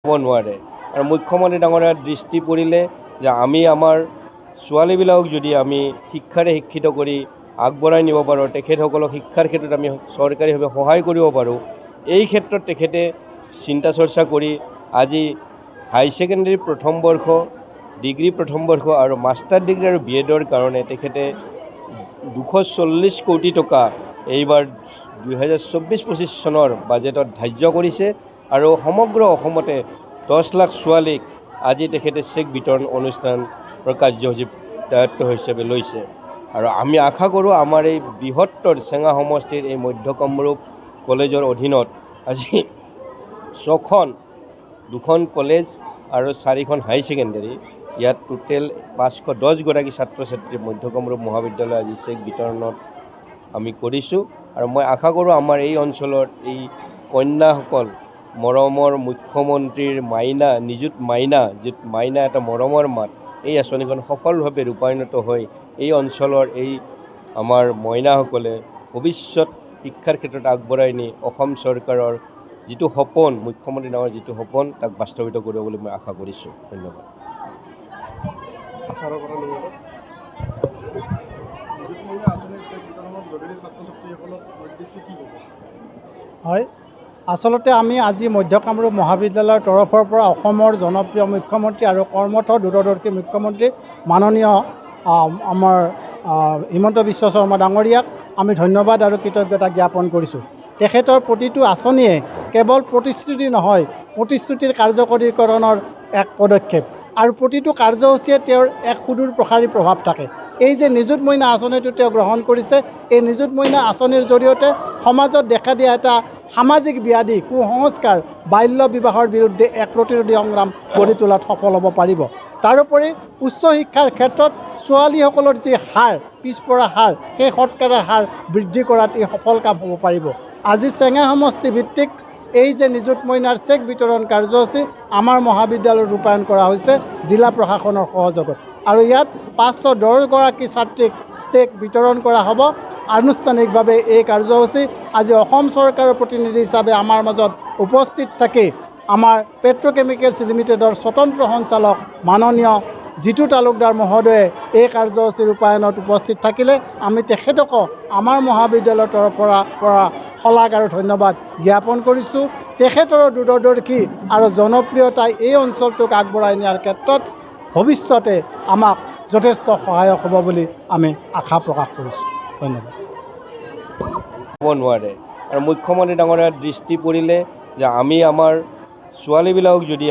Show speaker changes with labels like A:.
A: নোৱাৰে। আৰু মুখ্যমন্ত্ৰী ডাঙৰীয়াৰ দৃষ্টি পৰিলে যে আমি আমাৰ ছোৱালীবিলাকক যদি আমি শিক্ষাৰে শিক্ষিত কৰি আগবঢ়াই নিব পাৰোঁ, তেখেতসকলক শিক্ষাৰ ক্ষেত্ৰত আমি চৰকাৰীভাৱে সহায় কৰিব পাৰোঁ, এই ক্ষেত্ৰত তেখেতে চিন্তা চৰ্চা কৰি আজি হাই ছেকেণ্ডেৰী প্ৰথম বৰ্ষ, ডিগ্ৰী প্ৰথম বৰ্ষ আৰু মাষ্টাৰ ডিগ্ৰী আৰু বি এডৰ কাৰণে তেখেতে 240 কোটি টকা এইবাৰ 2024-25 চনৰ বাজেটত ধাৰ্য কৰিছে। আৰু সমগ্ৰ অসমতে 10 লাখ ছোৱালীক আজি তেখেতে চেক বিতৰণ অনুষ্ঠানৰ কাৰ্যসূচী দায়িত্ব হিচাপে লৈছে। আৰু আমি আশা কৰোঁ আমাৰ এই বৃহত্তৰ চেঙা সমষ্টিৰ এই মধ্য কামৰূপ কলেজৰ অধীনত আজি ছখন, দুখন কলেজ আৰু চাৰিখন হাই ছেকেণ্ডেৰী, ইয়াত টোটেল 510 গৰাকী ছাত্ৰ ছাত্ৰী মধ্য কামৰূপ মহাবিদ্যালয় আজি চেক বিতৰণত আমি কৰিছোঁ। আৰু মই আশা কৰোঁ আমাৰ এই অঞ্চলৰ এই কন্যাসকল মৰমৰ মুখ্যমন্ত্ৰীৰ মাইনা, নিযুত মাইনা, যি মাইনা এটা মৰমৰ মাত, এই আঁচনিখন সফলভাৱে ৰূপায়ণিত হৈ এই অঞ্চলৰ এই আমাৰ মইনাসকলে ভৱিষ্যত শিক্ষাৰ ক্ষেত্ৰত আগবঢ়াই নি অসম চৰকাৰৰ যিটো সপোন, মুখ্যমন্ত্ৰী ডাঙৰীয়াৰ যিটো সপোন, তাক বাস্তৱিত কৰিব বুলি মই আশা কৰিছোঁ। ধন্যবাদ।
B: ছাৰৰ পৰা লৈ অলপ নিযুত মইনা আঁচনিৰ চেক বিতৰণৰ যোগেদি ছাত্ৰ ছাত্ৰীসকলক উদ্দেশ্যি কি ক'ব?
C: হয়, আচলতে আমি আজি মধ্য কামৰূপ মহাবিদ্যালয়ৰ তৰফৰ পৰা অসমৰ জনপ্ৰিয় মুখ্যমন্ত্ৰী আৰু কৰ্মঠ দূৰদৰ্শী মুখ্যমন্ত্ৰী মাননীয় আমাৰ হিমন্ত বিশ্ব শৰ্মা ডাঙৰীয়াক আমি ধন্যবাদ আৰু কৃতজ্ঞতা জ্ঞাপন কৰিছোঁ। তেখেতৰ প্ৰতিটো আঁচনিয়ে কেৱল প্ৰতিশ্ৰুতি নহয়, প্ৰতিশ্ৰুতিৰ কাৰ্যকৰীকৰণৰ এক পদক্ষেপ আৰু প্ৰতিটো কাৰ্যসূচীয়ে তেওঁৰ এক সুদূৰ প্ৰসাৰী প্ৰভাৱ থাকে। এই যে নিযুত মইনা আঁচনিটো তেওঁ গ্ৰহণ কৰিছে, এই নিযুত মইনা আঁচনিৰ জৰিয়তে সমাজত দেখা দিয়া এটা সামাজিক ব্যাধি, কুসংস্কাৰ, বাল্য বিবাহৰ বিৰুদ্ধে এক প্ৰতিৰোধী সংগ্ৰাম গঢ়ি তোলাত সফল হ'ব পাৰিব। তাৰোপৰি উচ্চ শিক্ষাৰ ক্ষেত্ৰত ছোৱালীসকলৰ যি হাৰ, পিছপৰা হাৰ, সেই শতকৰাৰ হাৰ বৃদ্ধি কৰাত ই সফল কাম হ'ব পাৰিব। আজি চেঙা সমষ্টি ভিত্তিক এই যে নিযুত মইনাৰ চেক বিতৰণ কাৰ্যসূচী আমাৰ মহাবিদ্যালয়ত ৰূপায়ণ কৰা হৈছে জিলা প্ৰশাসনৰ সহযোগত আৰু ইয়াত 510 গৰাকী ছাত্ৰীক চেক বিতৰণ কৰা হ'ব আনুষ্ঠানিকভাৱে। এই কাৰ্যসূচী আজি অসম চৰকাৰৰ প্ৰতিনিধি হিচাপে আমাৰ মাজত উপস্থিত থাকি আমাৰ পেট্ৰ'কেমিকেলছ লিমিটেডৰ স্বতন্ত্ৰ সঞ্চালক মাননীয় জিতু তালুকদাৰ মহোদয়ে এই কাৰ্যসূচী ৰূপায়ণত উপস্থিত থাকিলে। আমি তেখেতকো আমাৰ মহাবিদ্যালয়ৰ তৰফৰ পৰা শলাগ আৰু ধন্যবাদ জ্ঞাপন কৰিছোঁ। তেখেতৰো দূৰদৰ্শী আৰু জনপ্ৰিয়তাই এই অঞ্চলটোক আগবঢ়াই নিয়াৰ ক্ষেত্ৰত ভৱিষ্যতে আমাক যথেষ্ট সহায়ক হ'ব বুলি আমি আশা প্ৰকাশ কৰিছোঁ। ধন্যবাদ।
A: হ'ব নোৱাৰে। আৰু মুখ্যমন্ত্ৰী ডাঙৰীয়াৰ দৃষ্টি পৰিলে যে আমি আমাৰ ছোৱালীবিলাকক যদি